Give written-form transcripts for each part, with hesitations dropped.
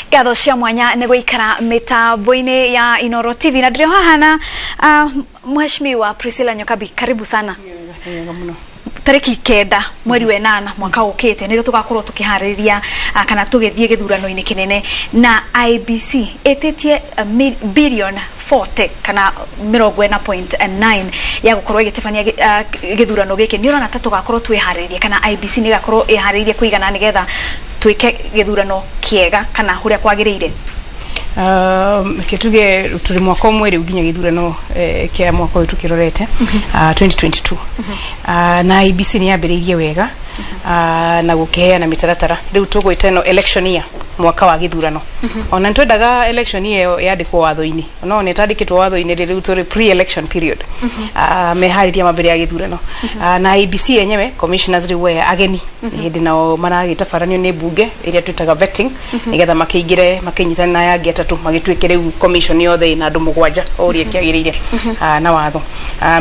Ngatho cia mwanya nĩ gũikara mĩtambo-inĩ ya Inoro TV, na ndĩrĩ haha na Mheshimiwa Priscilla Nyokabi, karibu sana. Wega mũno. Tarĩki 9 mweri wa 8 mwaka ũkĩte nĩrĩo tũgakorwo tũkĩharĩrĩria kana tũgĩthiĩ gĩthurano-inĩ kĩnene, na IEBC ĩtĩtie billion 40 kana 40.9 ya gũkorwo ĩgĩtabania gĩthurano gĩkĩ. Nĩ ũrona ta tũgakorwo twĩharĩrĩrie, kana IEBC nĩ ĩgakorwo ĩharĩrĩirie kũigana nĩgetha twĩke gĩthurano kĩega kana ũrĩa kwagĩrĩire? Reke tuge tũrĩ mwaka ũmwe rĩu nginya gĩthurano kĩa mwaka ũyũ tũkĩrorete, 2022. Na IEBC nĩ yambĩrĩirie wega na gũkĩheana mĩtaratara. Rĩu tũgwĩta ĩno election year, mwaka wa gĩthurano. Ona nĩ twendaga election year ĩyo yandĩkwo watho-inĩ, no nĩ ĩtandĩkĩtwo watho-inĩ. Rĩu tũrĩ pre-election period, meharĩria ma mbere ya gĩthurano. Na IEBC yenyewe, commissioners rĩu aya ageni nĩ hĩndĩ nao maragĩtabaranio nĩ mbunge ĩrĩa twĩtaga vetting, nĩgetha makĩingĩre makĩnyitane na aya angĩ atatũ, magĩtuĩke rĩu commission yothe ĩna andũ mũgwanja o ũrĩa ĩkĩagĩrĩire na watho.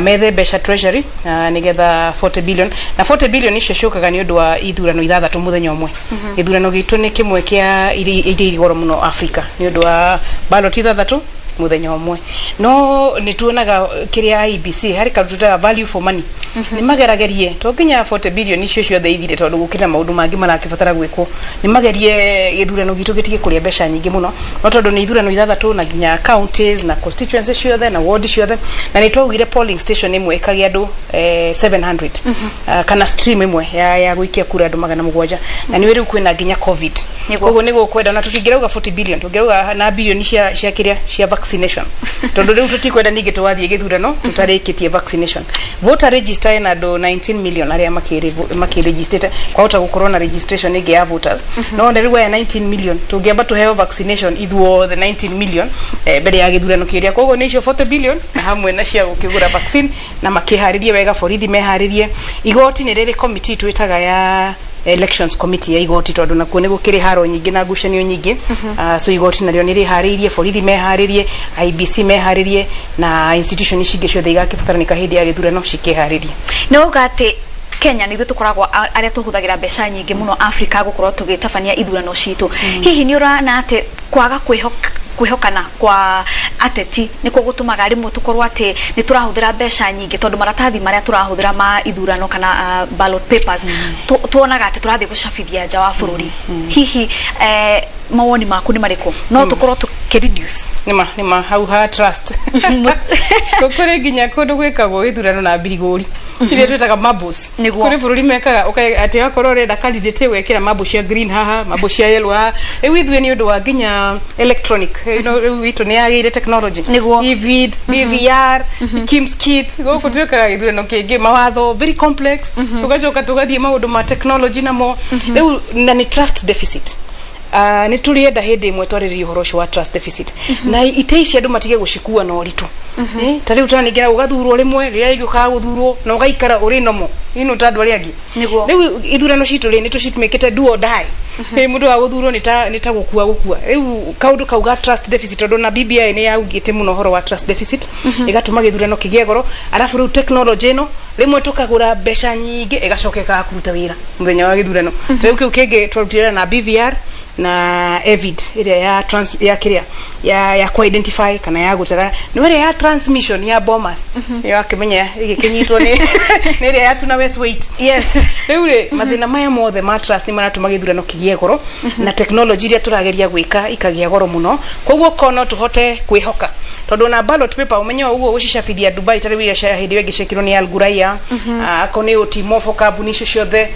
Methe mbeca treasury nĩgetha 40 billion, na 40 billion icio ciũkaga nĩ ũndũ wa ithurano ithathatũ mũthenya ũmwe. Gĩthurano gitũ nĩ kĩmwe kĩa iria irĩ goro mũno Africa nĩ ũndũ wa ballot ithathatũ mũthenya ũmwe. No nĩ tuonaga kĩrĩa IEBC harĩ kaũndũ twĩtaga value for money, nĩ mageragerie to nginya 40 billion icio ciothe ithire, tondũ gũkĩrĩ na maũndũ mangĩ marakĩbatara gwĩkwo. Nĩ magerie gĩthurano gitũ gĩtige kũrĩa mbeca nyingĩ mũno, no tondũ nĩ ithurano ithathatũ na nginya counties na constituency ciothe na ward ciothe, na nĩ twaugire polling station ĩmwe ĩkagĩa andũ 700, kana stream ĩmwe ya gũikia kura andũ 700, na nĩ rĩu kwĩna nginya COVID. Koguo nĩ gũkwenda na tũtingĩrauga 40 billion, tũngĩrauga na bilioni cia kĩrĩa cia vaccination, tondũ rĩu tũtikwenda ningĩ tũgathiĩ gĩthurano tũtarĩkĩtie vaccination. Voter register ĩna andũ 19 million arĩa makĩregistete, kwahota gũkorwo na registration ĩngĩ ya voters, no nĩ rĩu aya 19 million tũngĩamba tũheo vaccination ithuothe 19 million mbere ya gĩthurano kĩrĩa. Koguo nĩ icio 40 billion na hamwe na cia gũkĩgũra vaccine, na makĩharĩrie wega, borithi meharĩrie. Igoti nĩ rĩrĩ committee twĩtaga ya elections committee ya igoti, tondũ nakuo nĩ gũkĩrĩ haro nyingĩ na ngucanio nyingĩ. So igoti narĩo nĩ rĩharĩirie, borithi meharĩrie, IEBC meharĩrie, na institution ici ingĩ ciothe igakĩbataranĩka hĩndĩ ya gĩthurano cikĩharĩrie. Nĩ wauga atĩ Kenya nĩ ithuĩ tũkoragwo arĩa tũhũthagĩra mbeca nyingĩ mũno Africa gũkorwo tũgĩtabania ithurano citũ. Hihi nĩ ũrona atĩ kwaga kwĩhokana kwa ateti nĩkuo gũtũmaga rĩmwe tũkorwo atĩ nĩ tũrahũthĩra mbeca nyingĩ, tondũ maratathi marĩa tũrahũthĩra ma ithurano kana ballot papers tuonaga atĩ tũrathiĩ gũcabithia nja wa bũrũri? Hihi mawoni maku nĩ marĩkũ? No tũkorwo tũkĩ reduce? Nĩma nĩma, hau ha trust kũrĩ nginya kũndũ gwĩkagwo gĩthurano na mbirigũri iria twĩtaga marbles. Kũrĩ bũrũri mekaga atĩ akorwo ũrenda candidate, ũgekĩra marble cia green haha, marble cia yellow haha. Rĩu ithuĩ nĩ ũndũ wa nginya electronic, rĩu itũ nĩ yagĩire technology, EVID, BVR, KIEMS kit. Gũkũ twĩkaga gĩthurano kĩngĩ mawatho very complex, tũgacoka tũgathiĩ maũndũ ma technology namo rĩu, na nĩ trust deficit. Nĩ tũrĩenda hĩndĩ ĩmwe twarĩrĩrie ũhoro ũcio wa trust deficit na itĩ ici andũ matige gũcikua na ũritũ. Ta rĩu tũraningĩra ũgathurwo rĩmwe, rĩrĩa rĩngĩ ũkaga gũthurwo na ũgaikara ũrĩ nomo ino ta andũ arĩa angĩ. Rĩu ithurano citũ rĩ, nĩ tũcitũmĩkĩte do or die. Mũndũ wa gũthurwo nĩ ta gũkua gũkua. Rĩu kaũndũ kau ga trust deficit, tondũ na BBI nĩ yaugĩte mũno ũhoro wa trust deficit, ĩgatũma gĩthurano kĩgĩe goro. Arabu rĩu technology ĩno, rĩmwe tũkagũra mbeca nyingĩ, ĩgacoka ĩkaga kũruta wĩra mũthenya wa gĩthurano. Rĩu kĩu kĩngĩ twarutire na BVR na EVID ĩrĩa ya trans, ya kĩrĩa ya ku identify kana ya gũtara nĩ ĩrĩa ya transmission ya Bomas ĩyo akĩmenya ĩgĩkĩnyitwo nĩ ĩrĩa ya Tuna West Wait. Rĩu rĩ, mathĩna maya mothe ma trust nĩ maratũma gĩthurano kĩgĩe goro, na technology iria tũrageria gwĩka ikagĩa goro mũno. Koguo ko no tũhote kwĩhoka, tondũ na ballot paper ũmenye o ũguo gũcicabithia Dubai, ta rĩu iria cia hĩndĩ ĩyo ĩngĩ ciekirwo nĩ Al Ghurair, akorwo nĩ Utimobo, kambuni icio ciothe,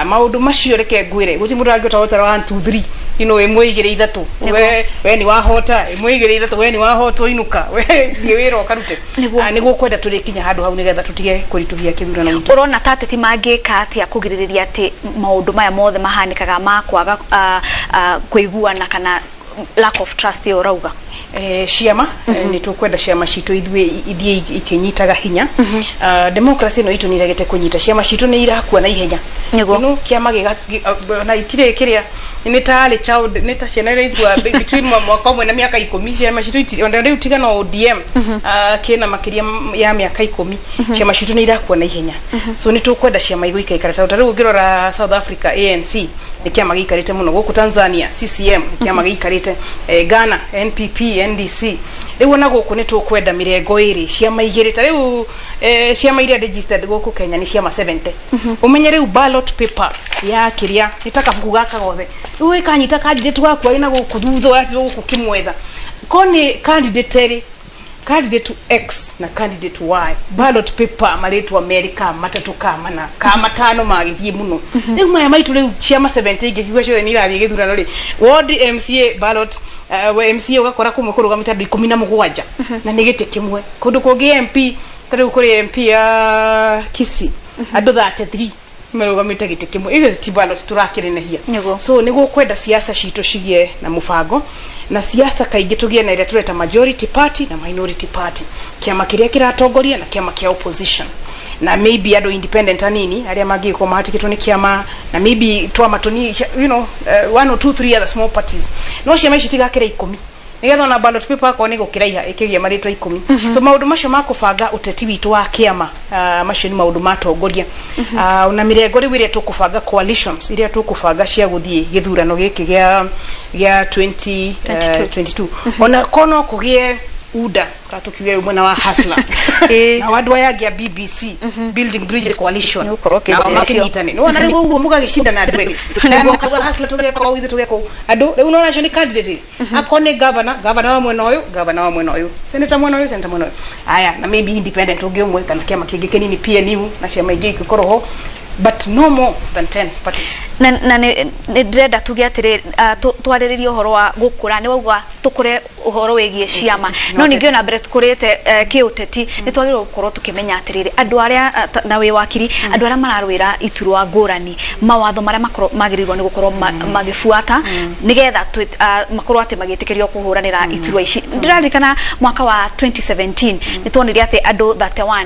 maũndũ macio, reke ngwĩre gũtirĩ mũndũ angĩhota gũtara 1 2 3, ĩmwe igĩrĩ ithatũ, we nĩ wahota, ĩmwe igĩrĩ ithatũ, we nĩ wahotwo, inũka, we thiĩ wĩra ũkarute. Nĩguo kwenda tũrĩkinya handũ hau nĩgetha tũtige kũritũhia kĩthurano gitũ. Ũrona ta ateti mangĩka atĩa kũgirĩrĩria atĩ maũndũ maya mothe mahanĩkaga ma kwaga kũiguana kana lack of trust ĩyo ũrauga? Ciama, nĩ tũkwenda ciama citũ ithuĩ ithiĩ ikĩnyitaga hinya. Democracy ĩno itũ nĩ iregete kũnyita, ciama citũ nĩ irakua na ihenya. Kĩama na itirĩ kĩrĩa nĩ ta early child, nĩ ta ciana iria ikua between mwaka ũmwe na mĩaka 10. Ciama citũ itirĩ ona rĩu, tiga no ODM kĩna makĩria ya mĩaka 10. Ciama citũ nĩ irakua na ihenya, so nĩ tũkwenda ciama igũikaikara. Ta rĩu ũngĩrora South Africa, ANC Nĩ kĩama gĩikarĩte mũno. Gũkũ Tanzania CCM nĩ kĩama gĩikarĩte, Ghana NPP, NDC. Rĩu ona gũkũ nĩ tũkwenda mĩrengo ĩrĩ, ciama igĩrĩ. Ta rĩu ciama iria registered gũkũ Kenya nĩ ciama 70. Ũmenye rĩu ballot paper ya kĩrĩa nĩ ta kabuku gaka gothe, rĩu ĩkanyita candidate waku arĩ na gũkũ thutha, ũratigwo gũkũ kĩmwetha ko nĩ candidate erĩ, candidate X na candidate Y, ballot paper marĩtwa merĩ ka matatũ ka mana ka matano magĩthiĩ mũno. Rĩu maya maitũ, rĩu ciama 70 ingĩkiuga ciothe nĩ irathiĩ gĩthurano rĩ, ward MCA ballot, MCA ũgakora kũmwe kũrũgamĩte andũ 17 na nĩ gĩtĩ kĩmwe. Kũndũ kũngĩ MP, ta rĩu kũrĩ MP ya Kisii, andũ 33 marũgamĩte gĩtĩ kĩmwe. Ĩyo ti ballot tũrakĩnenehia. So nĩ gũkwenda siasa citũ cigĩe na mũbango, na siasa kaingĩ tũgĩe na ĩrĩa tũreta majority party na minority party, kĩama kĩrĩa kĩratongoria na kĩama kĩa opposition, na maybe andũ independent anini arĩa mangĩgĩkorwo mahatĩkĩtwo nĩ kĩama, na maybe twama tũnini, one or two three other small parties. No ciama ici tigakĩra 10, nigetha ona ballot paper akorwo nĩ gũkĩraiha ĩkĩgĩa marĩtwa 10. So maũndũ macio ma kũbanga ũteti witũ wa kĩama, macio nĩ maũndũ matongoria, na mĩrengo rĩu ĩrĩa tũkũbanga, coalitions iria tũkũbanga cia gũthiĩ gĩthurano gĩkĩ gĩa 2022. Ona ko no kũgĩe UDA, kana tũkiuge rĩu mwena wa Hustler na andũ aya angĩ a BBC, Building Bridges Coalition, Nĩ ũkorwo nao ũkĩnjĩra cio. makĩnyitane. Nĩ wona rĩu ũguo mũgagĩcindana andũ erĩ. Mũkauga Hustler tũgeka ũũ, ithuĩ tũgeka ũũ. Andũ rĩu nona acio nĩ candidate, akorwo nĩ governor, governor wa mwena ũyũ, governor wa mwena ũyũ, senator mwena ũyũ, senator mwena ũyũ, aya, na maybe independent ũngĩ ũmwe kana kĩama kĩngĩ kĩnini, PNU na ciama ingĩ ingĩkorwo ho, but no more than 10 parties. Na nĩ ndĩrenda tuge atĩrĩ, twarĩrĩrie ũhoro wa gũkũra. Nĩ wauga tũkũre ũhoro wĩgiĩ ciama, no ningĩ ona mbere tũkũrĩte kĩũteti, nĩ twagĩrĩirwo gũkorwo tũkĩmenya atĩrĩrĩ, andũ arĩa na wĩ wakiri, andũ arĩa mararũĩra iturwa ngũrani, mawatho marĩa makorwo magĩrĩirwo nĩ gũkorwo magĩbuata nĩgetha makorwo atĩ magĩtĩkĩrio kũhũranĩra iturwa ici. Ndĩraririkana mwaka wa 2017 nĩ tuonire atĩ andũ 31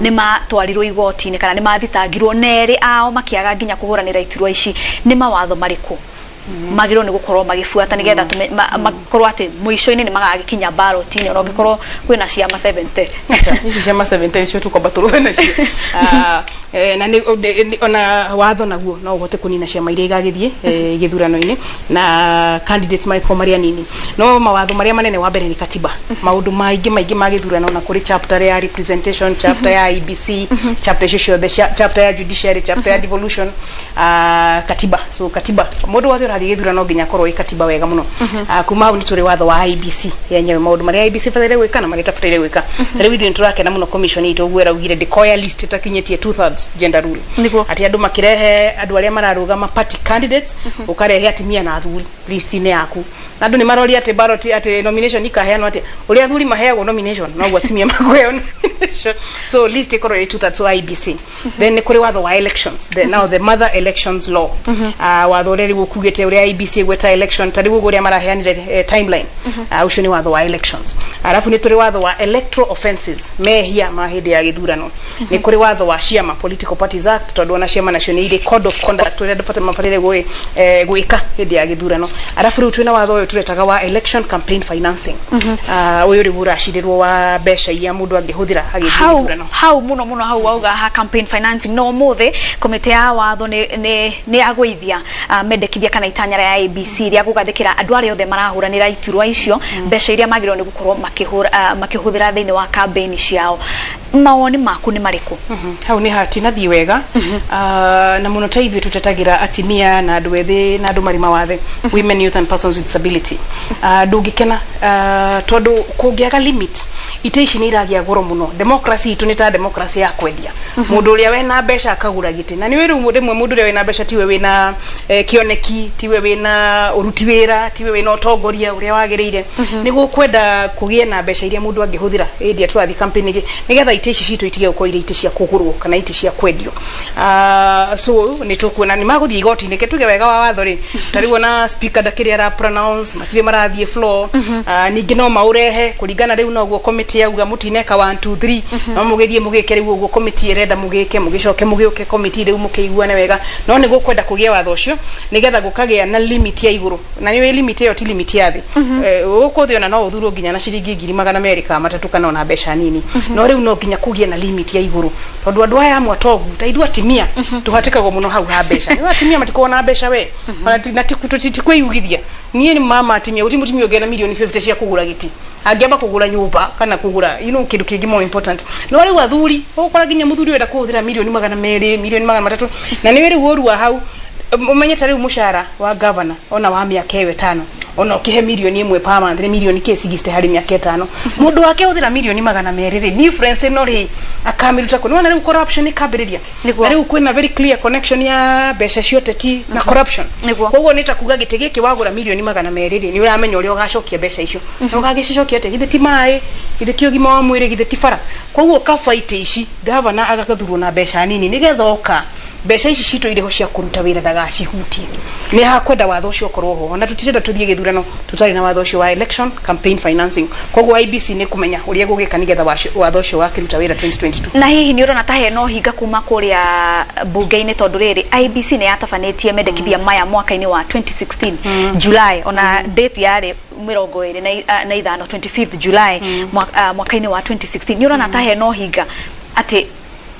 nĩ matwarirwo igoti-inĩ kana nĩ mathitangirwo, na erĩ ao makĩaga nginya kũhũranĩra iturwa ici. Nĩ mawatho marĩkũ magĩrĩirwo nĩ gũkorwo magĩbuata nĩgetha makorwo atĩ mũico-inĩ nĩ magagĩkinya ballot-inĩ, ona ũngĩkorwo kwĩna ciama 70? Acha, ici ciama 70 nicio tukwamba tũrũe nacio. Na ona watho naguo no ũhote kũnina ciama iria igagĩthiĩ gĩthurano-inĩ na candidates magĩkorwo marĩ anini. No mawatho marĩa manene, wa mbere nĩ katiba. Maũndũ maingĩ maingĩ ma gĩthurano, na kũrĩ chapter ya representation, chapter ya IEBC, chapter icio ciothe, chapter ya judiciary, chapter ya devolution, katiba. So katiba, mũndũ wothe ũrathiĩ gĩthurano nginya akorwo ĩ katiba wega mũno. Kuma hau nĩ tũrĩ watho wa IEBC yenyewe, maũndũ marĩa IEBC ĩbataire gwĩka na marĩa ĩtabataire gwĩka. Ta rĩu ithuĩ nĩ tũrakena mũno commission itũ ũguo ĩraugire ndĩkoya list ĩtakinyĩtie two thirds gender rule. Atĩ andũ makĩrehe andũ arĩa mararũgama party candidates, ũkarehe atumia na athuri list-inĩ yaku. Na andũ nĩ maroria atĩ ballot, atĩ nomination ikaheanwo atĩ ũrĩa athuri maheagwo nomination noguo atumia makuheo nomination. So list ĩkorwo ĩ two thirds wa IEBC. Then nĩ kũrĩ watho wa elections, now the mother elections law, watho ũrĩa rĩu ũkugĩte ũrĩa IEBC ĩgweta election, ta rĩu ũguo ũrĩa maraheanire timeline, ũcio nĩ watho wa elections. Arabu nĩ tũrĩ watho wa electoral offences, mehia ma hĩndĩ ya gĩthurano. Nĩ kũrĩ watho wa ciama, Political Parties Act, tondũ ona ciama nacio nĩ irĩ code of conduct ũrĩa andũ mabataire gwĩka hĩndĩ ya gĩthurano. Arabu rĩu twĩna watho ũyũ tũretaga wa election campaign financing, ũyũ rĩu ũracirĩrwo wa mbeca iria mũndũ angĩhũthĩra agĩthiĩ Hau gĩthurano. Hau muno muno, hau wauga ha campaign financing, no mũthĩ komĩtĩ ya watho nĩ yagũithia mendekithia kana itanya rĩa IEBC rĩa gũgathĩkĩra andũ arĩa othe marahũranĩra iturwa icio mbeca iria magĩrĩirwo nĩ gũkorwo makĩhũthĩra thĩinĩ wa campaign ciao. Mawoni maku nĩ marĩkũ? Hau nĩ hatinathiĩ wega. Na mũno ta ithuĩ tũtetagĩra atimia na andũ ethĩ na andũ marĩ mawathe, women, youth and persons with disability. Ndũngĩkena, tondũ kũngĩaga limit, ite ici nĩ iragĩa goro mũno. Democracy itũ nĩ ta democracy ya kwendia, mũndũ ũrĩa wena mbeca akagũra gĩtĩ. Na nĩ rĩu rĩmwe mũndũ ũrĩa wĩna mbeca tiwe wĩna kĩoneki, tiwe wĩna ũruti wĩra, tiwe wĩna ũtongoria ũrĩa wagĩrĩire. Nĩ gũkwenda kũgĩe na mbeca iria mũndũ angĩhũthĩra hĩndĩ ĩrĩa tũrathiĩ campaign ĩngĩ, nĩgetha itĩ ici citũ itige gũkorwo irĩ itĩ cia kũgũrwo kana itĩ cia kwendio. So nĩ tũkuona nĩ magũthiĩ igoti-inĩ. Ke tuge wega wa watho rĩ, ta rĩu ona speaker ndakĩrĩ ara pronounce, matirĩ marathiĩ floor. Ningĩ no maũrehe kũringana rĩu noguo committee yauga, mũtineka 1 2 3, no mũgĩthiĩ mũgĩke rĩu ũguo committee ĩrenda mũgĩke, mũgĩcoke mũgĩũke committee rĩu mũkĩiguane wega. No nĩ gũkwenda kũgĩe watho ũcio nĩgetha gũkagĩa na limit ya igũrũ, na nĩ limit ĩyo ti limit ya thĩ. Gũkũ thĩ ona no ũthurwo nginya na ciringi 200,000 kana 300 kana ona mbeca nini, no rĩu no nginya Nginya kũgĩe na limit ya igũrũ, tondũ andũ aya amwe atongu ta ithuĩ atimia tũhatĩkagwo mũno hau ha mbeca. Nĩ atimia matikoragwo na mbeca we. Ona na ti kwĩyugithia, niĩ nĩ mama atimia, gũtirĩ mũtimia ũngĩ na milioni 50 cia kũgũra gĩtĩ, angĩamba kũgũra nyũmba kana kũgũra kĩndũ kĩngĩ more important. No rĩu athuri, ũgũkora nginya mũthuri ũrenda kũhũthĩra milioni 200, milioni 300, na nĩwe rĩu ũru wa hau ũmenye ta rĩu mũcara wa governor ona wa mĩaka ĩyo 5, ona ũkĩhe milioni 1 per month, nĩ milioni kĩ 60 harĩ mĩaka 5. Mũndũ wake hũthĩra milioni 200 rĩ, difference ĩno rĩ, akamĩruta kũ? Nĩwona rĩu corruption ĩkambĩrĩria. Na rĩu kwĩna very clear connection ya mbeca cia ũteti na corruption. Koguo nĩ ta kuga gĩtĩ gĩkĩ wagũra milioni 200 rĩ, nĩ ũramenya ũrĩa ũgacokia mbeca icio. Na ũgagĩcicokia atĩa? Githĩ ti maĩ? Githĩ ti ũgima wa mwĩrĩ? Githĩ ti bara? Koguo kaba itĩ ici gavana agathurwo na mbeca nini, nĩgetha oka mbeca ici citũ irĩ ho cia kũruta wĩra, ndagacihutie. Nĩ hakwenda watho ũcio ũkorwo ho, ona tũtirenda tũthiĩ gĩthurano tũtarĩ na watho ũcio wa election campaign financing. Koguo IEBC nĩ kũmenya ũrĩa gũgĩka nĩgetha watho ũcio wakĩruta wĩra 2022. Na hihi nĩ ũrona ta hena ũhinga kuma kũrĩa mbunge-inĩ? Tondũ rĩrĩ, IEBC nĩ yatabanĩtie mendekithia maya mwaka-inĩ wa 2016 July, ona date yarĩ 25, 25th July mwaka-inĩ wa 2016. Nĩ ũrona ta hena ũhinga atĩ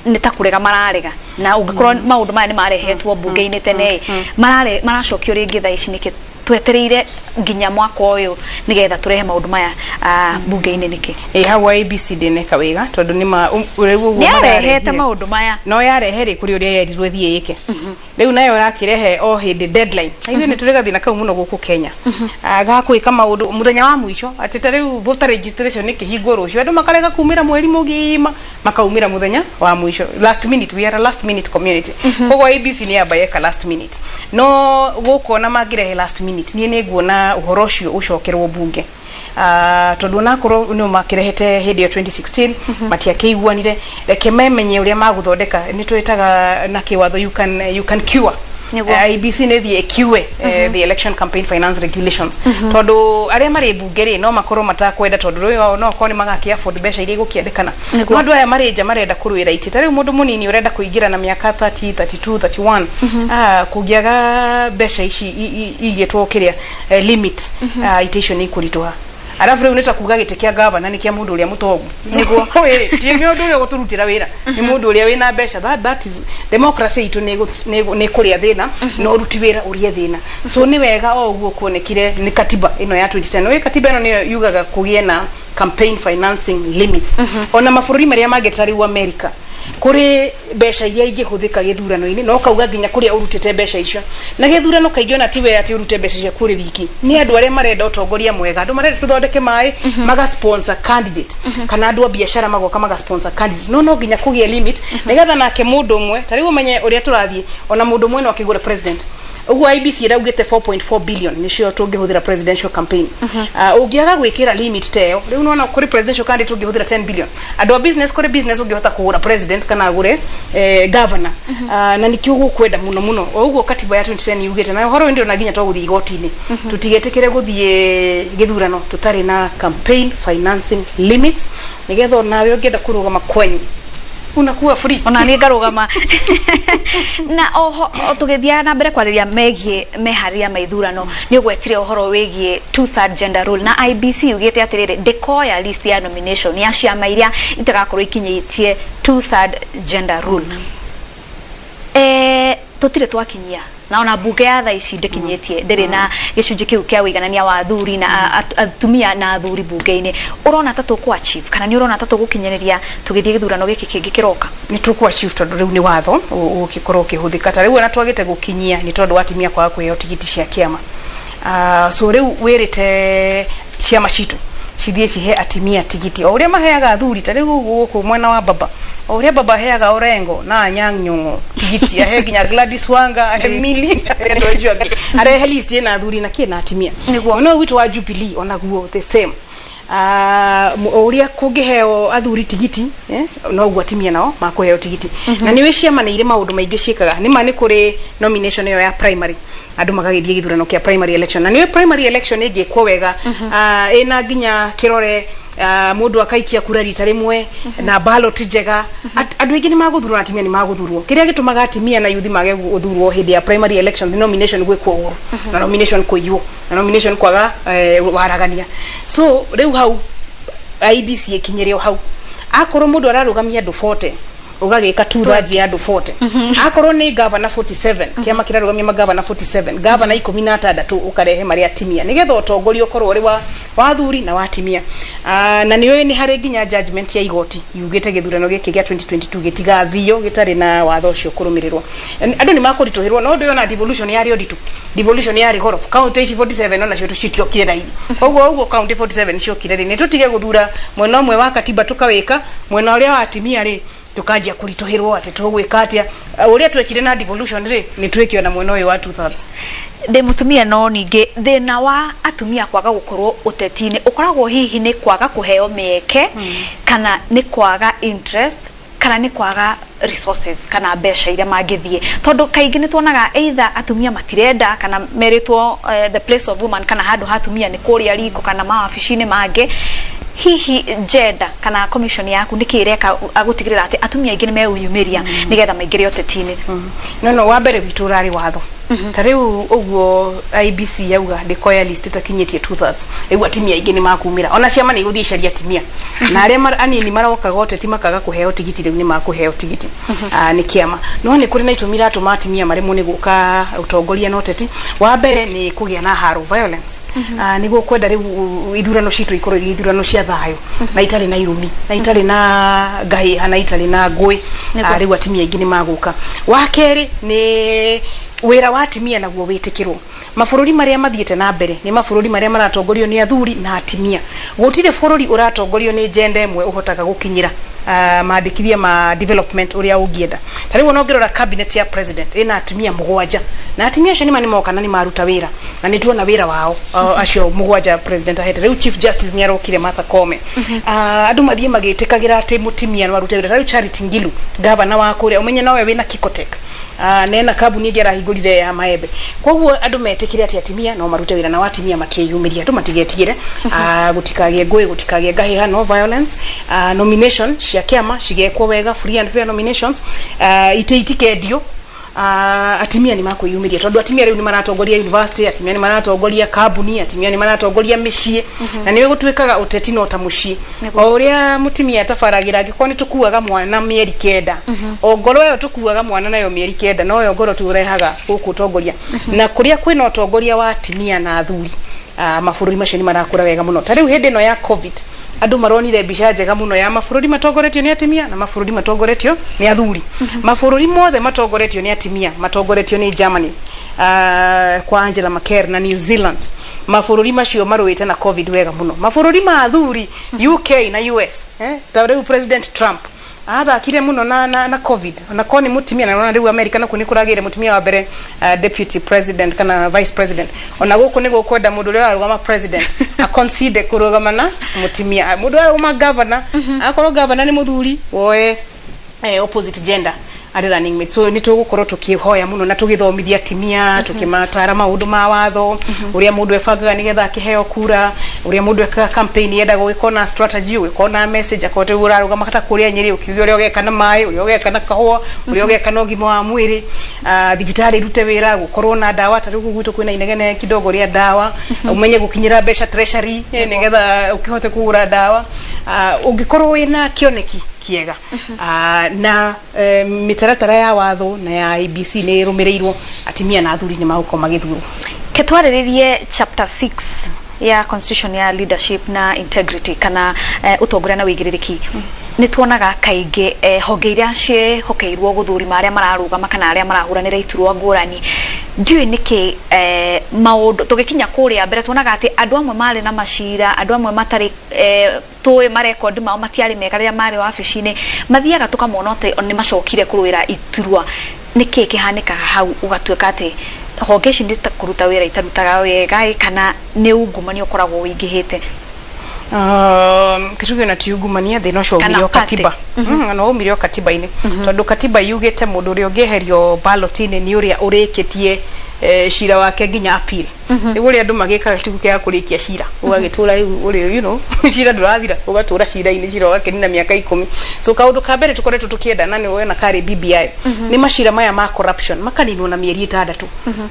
nĩ ta kũrega mararega? Na ũngĩkorwo maũndũ maya nĩ marehetwo mbunge-inĩ tene, marare maracokio rĩngĩ thaa ici nĩkĩ? Twetereire nginya mwaka ũyũ nĩgetha tũrehe maũndũ maya mbunge-inĩ nĩkĩ? Ĩ, hau IEBC ndĩneka wega, tondũ nĩ ma rĩu ũguo nĩ yarehete mararehire. Maũndũ maya. No yarehe rĩ, kũrĩ ũrĩa yerirwo ĩthiĩ ĩke, rĩu nayo ĩrakĩrehe o hĩndĩ deadline. Na ithuĩ nĩ tũrĩ gathĩna kau mũno gũkũ Kenya. Ah, ga gwĩka maũndũ mũthenya wa mũico, atĩ ta rĩu voter registration ĩkĩhingwo rũciũ, andũ makarega kumĩra mweri mũgima, makaumĩra mũthenya wa mũico, last minute. We are a last minute community. Koguo IEBC nĩ yamba yeka last minute, no gũkũ ona mangĩrehe last minute, niĩ nĩ nguona ũhoro ũcio ũcokerwo mbunge. Tondũ onakorwo nĩ makĩrehete hĩndĩ ya 2016, matiakĩiguanire. Reke memenye ũrĩa magũthondeka. Nĩ twĩtaga na kĩwatho you can cure. IEBC nĩ thiĩ ĩkiue the election campaign finance regulations, tondũ arĩa marĩ mbunge rĩ, no makorwo matakwenda, tondũ rĩu no korwo nĩ magakĩ afford mbeca iria igũkĩendekana. No andũ aya marĩ nja marenda kũrũĩra itĩ, ta rĩu mũndũ mũnini ũrenda kũingĩra na mĩaka 30, 32, 31, kũngĩaga mbeca ici igĩtwo kĩrĩa limit, itĩ icio nĩ ikũritũha. Arabu rĩu nĩ ta kuga gĩtĩ kĩa gavana nĩ kĩa mũndũ ũrĩa mũtongu. Ĩ, ti mũndũ ũrĩa ũgũtũrutĩra wĩra, nĩ mũndũ ũrĩa wĩna mbeca. That is democracy itũ nĩ kũrĩa thĩna na ũruti wĩra ũrĩe thĩna. So nĩ wega o ũguo kuonekire nĩ katiba ĩno ya 2010. Ĩ, katiba ĩno nĩyo yugaga kũgĩe na campaign financing limits. Ona mabũrũri marĩa mangĩ ta rĩu America, kũrĩ mbeca iria ingĩhũthĩka gĩthurano-inĩ, na ũkauga nginya kũrĩa ũrutĩte mbeca icio. Na gĩthurano kaingĩ ona tiwe atĩ ũrute mbeca ciaku ũrĩ wiki, nĩ andũ arĩa marenda ũtongoria mwega, andũ marenda tũthondeke maĩ, maga sponsor candidate, kana andũ a biacara magoka maga sponsor candidate. No nginya kũgĩe limit, nĩgetha nake mũndũ ũmwe, ta rĩu ũmenye ũrĩa tũrathiĩ, ona mũndũ ũmwe no akĩgũre president. Ũguo IEBC ĩraugĩte 4.4 billion nĩcio tũngĩhũthĩra presidential campaign. Ũngĩaga gwĩkĩra limit ta ĩyo, rĩu nĩwona kũrĩ presidential candidate ũngĩhũthĩra 10 billion, andũ a business, kũrĩ business ũngĩhota kũgũra president kana agũre governor. Na nĩkĩo gũkwenda mũno mũno o ũguo katiba ya 2010 yugĩte. Na ũhoro ũyũ ndĩrona nginya twagũthiĩ igoti-inĩ, tũtigetĩkĩre gũthiĩ gĩthurano tũtarĩ na campaign financing limits, nĩgetha onawe ũngĩenda kũrũgama kwanyu unakuwa free. Ona niĩ ngarũgama. Na oho o tũgĩthiaga na mbere kwarĩria megiĩ meharĩria ma ithurano, nĩ ũgwetire ũhoro wĩgiĩ two third gender rule, na IEBC yugĩte atĩrĩrĩ, ndĩkoya list ya nomination ya ciama iria itagakorwo ikinyĩtie two third gender rule. Tũtirĩ twakinyia, na ona mbunge ya thaa ici ndĩkinyĩtie, ndĩrĩ na gĩcunjĩ kĩu kĩa ũiganania wa athuri na atumia na athuri mbunge-inĩ. Ũrona ta tũkũ achieve, kana nĩ ũrona ta tũgũkinyanĩria tũgĩthiĩ gĩthurano gĩkĩ kĩngĩ kĩroka? Nĩ tũkũ achieve, tondũ rĩu nĩ watho ũgũgĩkorwo ũkĩhũthĩka. Ta rĩu ona twagĩte gũkinyia nĩ tondũ wa atumia kwaga kũheo tigiti cia kĩama. So rĩu wĩrĩte ciama citũ cithiĩ cihe atimia tigiti o ũrĩa maheaga athuri. Ta rĩu gũkũ mwena wa baba, o ũrĩa baba aheaga Orengo na Anyang' Nyong'o tigiti, ahe nginya Gladys Wanga, ahe Millie, ahe andũ acio angĩ, arehe list ĩna athuri na kĩ na atimia. Mwena ũyũ witũ wa Jubilee onaguo the same. O ũrĩa kũngĩheo athuri tigiti, noguo atimia nao makũheo tigiti. Na nĩ ciama nĩ irĩ maũndũ maingĩ ciĩkaga. Nĩ ma nĩ kũrĩ nomination ĩyo ya primary, andũ magagĩthiĩ gĩthurano kĩa primary election. Na nĩ primary election ĩngĩkwo wega, ĩna nginya kĩrore, mũndũ akaikia kura rita rĩmwe na ballot njega, andũ aingĩ nĩ magũthurwo na atimia nĩ magũthurwo. Kĩrĩa gĩtũmaga atimia na yuthi mage gũthurwo hĩndĩ ya primary election nĩ nomination gwĩkwo ũru, na nomination kũiywo, na nomination kwaga waragania. So rĩu hau IEBC ĩkinyĩre o hau. Akorwo mũndũ ararũgamia andũ 40, ũgagĩka 2/3 ya andũ 40. Akorwo nĩ gavana 47, kĩama kĩrarũgamia magavana 47, gavana 16 ũkarehe marĩa atimia, nĩgetha ũtongoria ũkorwo ũrĩ wa athuri na wa atimia. Na nĩ nĩ harĩ nginya judgment ya igoti yugĩte gĩthurano gĩkĩ gĩa 2022 gĩtigathio gĩtarĩ na watho ũcio kũrũmĩrĩrwo. Andũ nĩ makũritũhĩrwo, no ũndũ ũyũ na devolution yarĩ ũritũ, devolution yarĩ goro. Kaunti ici 47 onacio citiokire raithi. Koguo ũguo kaunti 47 ciokire rĩ, nĩ tũtige gũthura mwena ũmwe wa katiba, tũkawĩka mwena ũrĩa wa atimia rĩ, tukanjia kũritũhĩrwo atĩ tũgwĩka atĩa. Ũrĩa twekire na devolution rĩ, nĩ twĩke ona mwena ũyũ wa 2/3. Ndĩ mũtumia, no ningĩ thĩna wa atumia kwaga gũkorwo ũteti-inĩ ũkoragwo hihi nĩ kwaga kũheo mĩeke, kana nĩ kwaga interest, kana nĩ kwaga resources kana mbeca iria mangĩthiĩ? Tondũ kaingĩ nĩ tuonaga either atumia matirenda, kana merĩtwo the place of woman, kana handũ ha atumia nĩ kũrĩa riko kana mawabici-inĩ mangĩ. Hihi gender kana commission yaku nĩ kĩ ĩreka gũtigĩrĩra atĩ atumia aingĩ nĩ meyumĩria nĩgetha maingĩre ũteti-inĩ? No wa mbere witũ ũrarĩ watho. Ta rĩu ũguo IEBC yauga ndĩkoya list ĩtakinyĩtie 2/3, rĩu atimia aingĩ nĩ makumĩra. Ona ciama nĩ igũthiĩ icarie atimia, na arĩa anini marokaga ũteti makaga kũheo tigiti, rĩu nĩ makũheo tigiti nĩ kĩama. No nĩ kũrĩ na itũmi iratũma atimia maremwo nĩ gũka ũtongoria na ũteti. Wa mbere nĩ kũgĩa na haro, violence. Nĩguo kwenda rĩu ithurano citũ ikorwo irĩ ithurano cia thayũ na itarĩ na irumi na itarĩ na ngahĩha na itarĩ na ngũĩ. Rĩu atimia aingĩ nĩ magũka. Wa kerĩ nĩ wĩra wa atimia naguo wĩtĩkĩrwo. Mabũrũri marĩa mathiĩte na mbere nĩ mabũrũri marĩa maratongorio nĩ athuri na atimia. Gũtirĩ bũrũri ũratongorio nĩ gender ĩmwe ũhotaga gũkinyĩra mandĩkithia ma development ũrĩa ũngĩenda. Ta rĩu ona ũngĩrora cabinet ya president, ĩna atumia mũgwanja, na atimia acio nĩma nĩmoka na nĩmaruta wĩra, na nĩ tuona wĩra wao, acio mũgwanja president ahete. Rĩu Chief Justice nĩ arokire, Martha Koome. Andũ mathiĩ magĩtĩkagĩra atĩ mũtimia no arute wĩra. Ta rĩu Charity Ngilu, gavana wa kũrĩa, ũmenye nowe wĩna Kicotec, nena kambuni ĩngĩ arahingũrire ya maembe. Koguo andũ metĩkĩre atĩ atimia no marute wĩra, na atimia makĩyumĩria, andũ matigetigĩre. Gũtikagĩe ngũĩ, gũtikagĩe ngahĩha, no violence. Nomination cia kĩama cigekwo wega, free and fair nominations. Itĩ itikendio. Atimia nĩ makwĩyumĩria, tondũ atimia rĩu nĩ maratongoria university, atimia nĩ maratongoria kambuni, atimia nĩ maratongoria mĩciĩ. Na nĩ gũtuĩkaga ũteti no ta mũciĩ, o ũrĩa mũtimia atabaragĩra. Angĩkorwo nĩ tũkuaga mwana mĩeri 9, o ngoro ĩyo tũkuaga mwana nayo mĩeri 9 noyo ngoro tũrehaga gũkũ ũtongoria. Na kũrĩa kwĩna ũtongoria wa atimia na athuri, mabũrũri macio nĩ marakũra wega mũno. Ta rĩu hĩndĩ ĩno ya COVID, andũ maronire mbica njega mũno ya mabũrũri matongoretio nĩ atimia na mabũrũri matongoretio nĩ athuri. Mabũrũri mothe matongoretio nĩ atimia matongoretio nĩ Germany, kwa Angela Merkel, na New Zealand. Mabũrũri macio marũĩte na COVID wega mũno. Mabũrũri ma athuri, UK na US, ta rĩu President Trump athakire mũno na COVID, ona korwo nĩ mũtumia. Na ona rĩu America nakuo nĩ kũragĩire mũtumia wa mbere, deputy president kana vice president. Ona gũkũ nĩ gũkwenda mũndũ ũrĩa ũrarũgama president a-consider kũrũgama na mũtumia. Mũndũ ũrarũgama governor, akorwo governor nĩ mũthuri, woe opposite gender arĩ running mate. So nĩ tũgũkorwo tũkĩhoya mũno na tũgĩthomithia atimia, tũkĩmatara maũndũ ma watho, ũrĩa mũndũ ebangaga nĩgetha akĩheo kura, ũrĩa mũndũ ekaga campaign, yendaga ũgĩkorwo na strategy, ũgĩkorwo na message. Akorwo rĩu ũrarũgama ta kũrĩa Nyĩrĩ, ũkiuge ũrĩa ũgeka na maĩ, ũrĩa ũgeka na kahũa, ũrĩa ũgeka na ũgima wa mwĩrĩ, thibitarĩ irute wĩra, gũkorwo na ndawa. Ta rĩu gwitũ kwĩna inegene kidogo rĩa ndawa, ũmenye gũkinyĩra mbeca treasury nĩgetha ũkĩhote kũgũra ndawa. Ũngĩkorwo wĩna kĩoneki kĩega na mĩtaratara ya watho na ya IEBC nĩ ĩrũmĩrĩirwo, atimia na athuri nĩ magũkorwo magĩthurwo. Ke twarĩrĩrie chapter 6 ya constitution ya leadership na integrity, kana ũtongoria na wĩigĩrĩrĩki. Nĩ tuonaga kaingĩ honge iria ciĩhokeirwo gũthũrima arĩa mararũgama kana arĩa marahũranĩra iturwa ngũrani, ndiũĩ nĩkĩ maũndũ tũgĩkinya kũrĩa mbere tuonaga atĩ andũ amwe marĩ na macira, andũ amwe matarĩ tũĩ marekondi mao matiarĩ mega rĩrĩa marĩ wabici-inĩ, mathiaga tũkamona atĩ nĩ macokire kũrũĩra iturwa. Nĩkĩ kĩhanĩkaga hau ũgatuĩka atĩ honge ici nĩ ta kũruta wĩra itarutaga wega, ĩ, kana nĩ ungumania ũkoragwo wĩingĩhĩte? Kĩtugio na ti ungumania, thĩna ũcio Kana umire o party. katiba. Na umire o katiba-inĩ, tondũ katiba yugĩte mũndũ ũrĩa ũngĩeherio ballot-inĩ nĩ ũrĩa ũrĩkĩtie. Cira wake nginya appeal. Rĩu ũrĩa andũ magĩkaga ti gũkĩaga kũrĩkia cira, ũgagĩtũra rĩu ũrĩ cira ndũrathira, ũgatũra cira-inĩ, cira ũgakĩnina mĩaka 10. So kaũndũ ka mbere tũkoretwo tũkĩenda, na nĩ wona karĩ BBI, nĩ macira maya ma corruption makaninwo na mĩeri 6,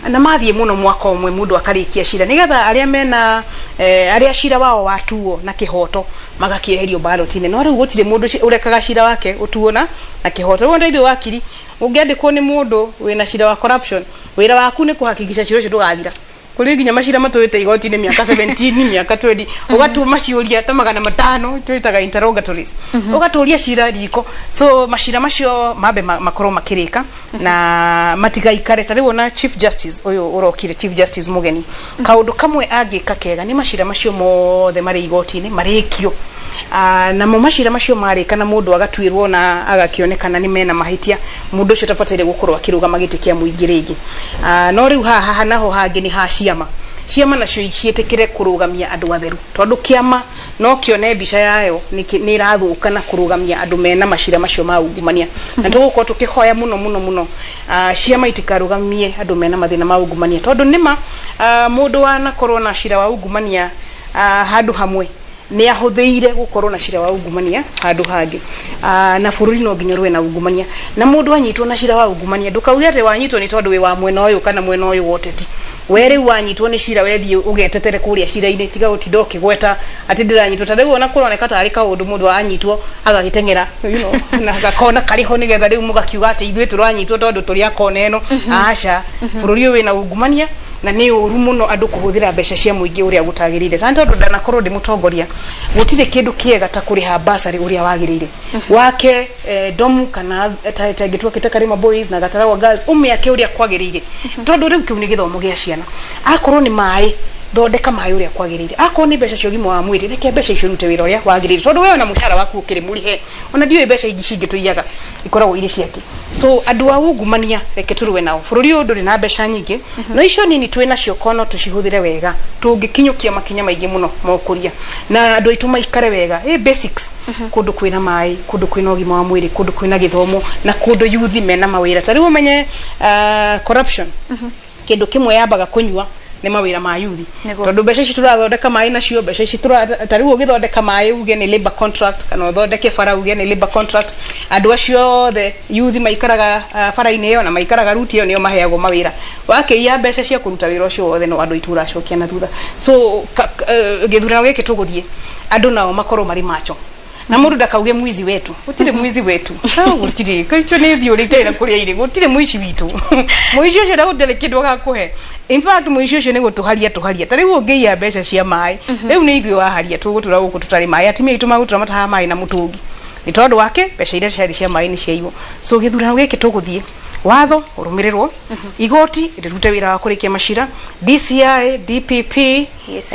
na mathiĩ mũno mwaka ũmwe, mũndũ akarĩkia cira, nĩgetha arĩa mena arĩa cira wao watuo na kĩhoto magakĩeherio ballot-inĩ. No rĩu gũtirĩ mũndũ ũrekaga cira wake ũtuo na kĩhoto. Rĩu ithuĩ wakiri, ũngĩandĩkwo nĩ mũndũ wĩna cira wa corruption, wĩra waku nĩ kũhakikisha cira ũcio ndũgathira. Kũrĩ nginya macira matũĩte igoti-inĩ mĩaka 17, mĩaka 20, ũgatua maciũria ta 500, twĩtaga interrogatories, ũgatũria cira riko. So macira macio mambe makorwo makĩrĩka na matigaikare. Ta rĩu ona Chief Justice ũyũ ũrokire, Chief Justice mũgeni, kaũndũ kamwe angĩka kega nĩ macira macio mothe marĩ igoti-inĩ marĩkio. Namo macira macio marĩka na mũndũ agatuĩrwo na agakĩonekana nĩ mena mahĩtia, mũndũ ũcio tabataire gũkorwo akĩrũgama gĩtĩ kĩa mũingĩ rĩngĩ. No rĩu haha naho hangĩ nĩ ha ciama. Ciama nacio ciĩtĩkĩre kũrũgamia andũ atheru, tondũ kĩama no kĩone mbica yayo nĩ ĩrathũka na kũrũgamia andũ mena macira macio ma ungumania. Na tũgũkorwo tũkĩhoya mũno mũno mũno, ciama itikarũgamie andũ mena mathĩna ma ungumania, tondũ nĩma mũndũ wanakorwo na cira wa ungumania handũ hamwe nĩ ahũthĩire gũkorwo na cira wa ungumania handũ hangĩ. Na bũrũri no nginya ũrũe na ungumania, na mũndũ anyitwo na cira wa ungumania, ndũkauge atĩ wanyitwo nĩ tondũ wĩ wa mwena ũyũ kana mwena ũyũ wa ũteti. We rĩu wanyitwo nĩ cira, wethiĩ ũgetetere kũrĩa cira-inĩ, tiga gũtinda ũkĩgweta atĩ ndĩranyitwo. Ta rĩu ona kũroneka tarĩ kaũndũ mũndũ anyitwo agagĩteng'era na gakona karĩ ho, nĩgetha rĩu mũgakiuga atĩ ithuĩ tũranyitwo tondũ tũrĩ akona ĩno. Aca, bũrũri ũyũ wĩna ungumania, na nĩ ũru mũno andũ kũhũthĩra mbeca cia mũingĩ ũrĩa gũtagĩrĩire. Ta tondũ ndanakorwo ndĩ mũtongoria, gũtirĩ kĩndũ kĩega ta kũrĩha basarĩ ũrĩa wagĩrĩire wake domu kana ta ĩngĩ twakĩte Karima Boys na Gataragwa Girls, ũmĩake ũrĩa kwagĩrĩire, tondũ rĩu kĩu nĩ gĩthomo gĩa ciana. Akorwo nĩ maĩ, thondeka maĩ ũrĩa kwagĩrĩire. Akorwo nĩ mbeca cia ũgima wa mwĩrĩ, reke mbeca icio irute wĩra ũrĩa wagĩrĩire, tondũ we ona mũcara waku ũkĩrĩ mũrĩhe, ona ndiũĩ mbeca ingĩ cingĩ tũiyaga ikoragwo irĩ ciake. So andũ a ungumania, reke tũrũe nao. Bũrũri ũyũ ndũrĩ na mbeca nyingĩ, no icio nini twĩ nacio kono tũcihũthĩre wega, tũngĩkinyũkia makinya maingĩ mũno ma ũkũria na andũ aitũ maikare wega. Basics, kũndũ kwĩna maĩ, kũndũ kwĩna ũgima wa mwĩrĩ, kũndũ kwĩna gĩthomo, na kũndũ yuthi mena mawĩra. Ta rĩu ũmenye, corruption kĩndũ kĩmwe yambaga kũnyua nĩ mawĩra ma yuthi. Tondũ mbeca ici tũrathondeka maĩ nacio, mbeca ici ta rĩu ũgĩthondeka maĩ uge nĩ labor contract, kana ũthondeke bara uge nĩ labor contract, andũ acio othe yuthi maikaraga bara-inĩ ĩyo na maikaraga ruti ĩyo nĩo maheagwo mawĩra. Wakĩiya mbeca cia kũruta wĩra ũcio wothe, no andũ aitũ ũracokia na thutha. So gĩthurano gĩkĩ tũgũthiĩ, andũ nao makorwo marĩ macho, na mũndũ ndakauge mwizi wetu. Gũtirĩ mwizi wetu. Gũtirĩ icio nĩ thiũrĩ itarĩ na kũrĩa irĩ. Gũtirĩ mũici witũ. Mũici ũcio ndagũtirĩ kĩndũ agakũhe. In fact, mũici ũcio nĩ gũtũharia tũharia. Ta rĩu ũngĩiya mbeca cia maĩ, rĩu nĩ ithuĩ waharia, tũgũtũra gũkũ tũtarĩ maĩ, atumia aitũ magũtũra matahaga maĩ na mũtũngi nĩ tondũ wake mbeca iria ciarĩ cia maĩ nĩ ciaiywo. So gĩthurano gĩkĩ tũgũthiĩ, watho ũrũmĩrĩrwo, igoti rĩrute wĩra wa kũrĩkia macira, DCI, DPP, EACC.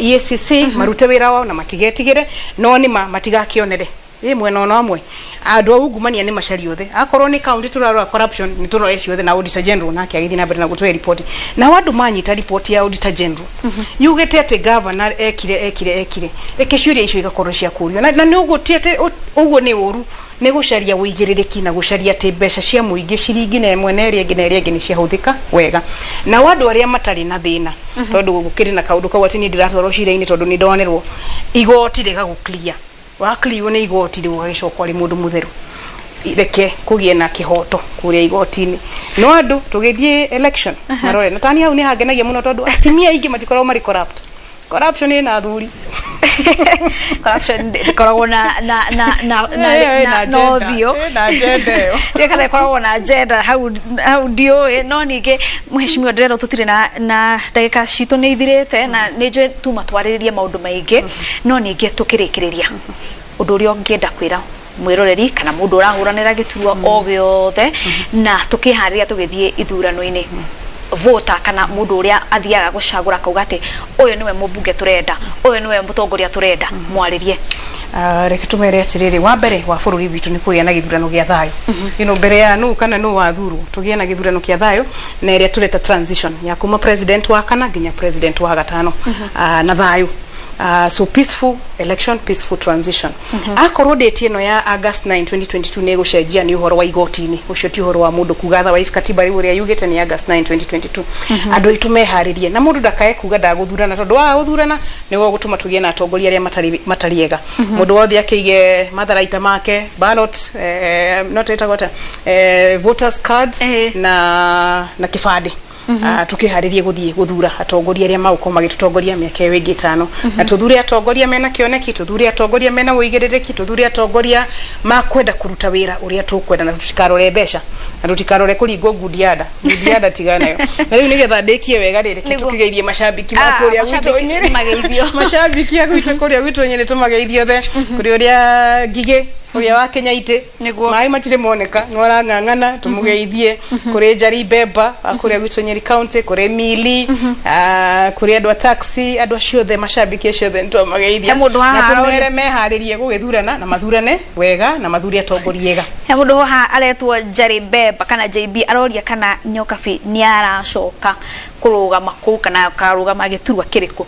EACC marute wĩra wao na matigetigĩre, no nĩma matigakĩonere ĩ mwena ona ũmwe. Andũ a ungumania nĩ macario othe. Akorwo nĩ kaunti tũrarora corruption, nĩ tũrore ciothe, na Auditor General nake agĩthiĩ na mbere na gũtũhe riboti. Nao andũ manyita riboti ya Auditor General yugĩte atĩ governor ekire ekire ekire, reke ciũria icio igakorwo cia kũrio, na nĩ ũguo ti atĩ ũguo nĩ ũru, nĩ gũcaria ũigĩrĩrĩki na gũcaria atĩ mbeca cia mũingĩ ciringi na ĩmwe na ĩrĩa ĩngĩ na ĩrĩa ĩngĩ nĩ ciahũthĩka wega. Nao andũ arĩa matarĩ na thĩna, tondũ gũkĩrĩ na kaũndũ kau atĩ niĩ ndĩratwarwo cira-inĩ tondũ nĩ ndonerwo, igoti rĩgagũ clear, wa clear nĩ igoti, rĩu ũgagĩcoka ũrĩ mũndũ mũtheru. Reke kũgĩe na kĩhoto kũrĩa igoti-inĩ, no andũ tũgĩthiĩ election marore na tani hau nĩ hangenagia mũno, tondũ atumia aingĩ matikoragwo marĩ corrupt. Corruption ĩna athuri. Corruption ndĩkoragwo na Ĩyo ĩna na agenda. ũthiũ. Ĩna agenda ĩyo. Ndiũĩ kana ĩkoragwo na agenda hau hau, ndiũĩ. No ningĩ mheshimiwa, ndĩrerwo tũtirĩ na ndagĩka citũ nĩ ithirĩte, na nĩ njũĩ tuma twarĩrĩrie maũndũ maingĩ. No ningĩ tũkĩrĩkĩrĩria, ũndũ ũrĩa ũngĩenda kwĩra mwĩroreri kana mũndũ ũrahũranĩra gĩturwa o gĩothe, na tũkĩharĩria tũgĩthiĩ ithurano-inĩ, voter kana mũndũ ũrĩa athiaga gũcagũra akauga atĩ ũyũ nĩwe mũmbunge tũrenda, ũyũ nĩwe mũtongoria tũrenda, mwarĩrie. Reke tumere atiriri, wa mbere wa bũrũri witũ nĩ kũgĩa na gĩthurano gĩa thayũ. Mbere ya nũ kana nũ wathurwo, tũgĩe na gĩthurano kĩa thayũ na ĩrĩa tũreta transition ya kuma president wa kana nginya president wa gatano, na thayũ. So peaceful election, peaceful transition. Akorwo date ĩno ya August 9 2022 nĩ ĩgũcenjia, nĩ ũhoro wa igoti-inĩ, ũcio ti ũhoro wa mũndũ kuga. Otherwise katiba rĩu ũrĩa yugĩte nĩ August 9 2022. Andũ aitũ meharĩrie na mũndũ ndakae kuga ndagũthurana, tondũ waga gũthurana nĩguo gũtũma tũgĩe na atongoria arĩa matarĩ ega. Mũndũ wothe akĩige matharaita make, ballot, no ĩtagwo atĩa, voters card na kĩbandĩ. Tukiharĩrie gũthiĩ gũthura atongoria arĩa magũkorwo magĩtũtongoria mĩaka ĩyo ĩngĩ 5, na tũthure atongoria mena kĩoneki, tũthure atongoria mena ũigĩrĩrĩki, tũthure atongoria makwenda kũruta wĩra ũrĩa tũkwenda, na tũtikarore mbeca na tũtikarore kũringwo ngudianda ngudianda, tiga nayo. Na rĩu nĩgetha ndĩkie wega rĩ, reke tũkĩgeithie macambiki ma kũrĩa gwitũ mashabiki Nyĩrĩ. Mageithio. Macambiki a gwitũ kũrĩa gwitũ Nyĩrĩ, tũmageithie othe, kũrĩ ũrĩa Ngigĩ ũrĩa wa Kenya itĩ maĩ matirĩ moneka no arang'ang'ana, tũmũgeithie, kũrĩ Njari Mbemba wa kũrĩa gwitũ Nyeri County, kũrĩ Mili, kũrĩ andũ a taxi, andũ acio othe, macambiki acio othe nĩtwamageithia. He mũndũ haha Na tũmere meharĩrie gũgĩthurana na mathurane wega na mathure atongoria ega. He mũndũ haha aretwo Jerry Bemba kana JB, aroria kana Nyokabi nĩ aracoka kũrũgama kũu kana akarũgama gĩturwa kĩrĩkũ.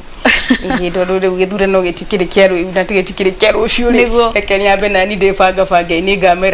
Ĩĩ, tondũ rĩu gĩthurano gĩtikĩrĩ kĩa rĩu na gĩtikĩrĩ kĩa rũciũ rĩ, reke nyambe nani ndĩbangabange, nĩ ngamera.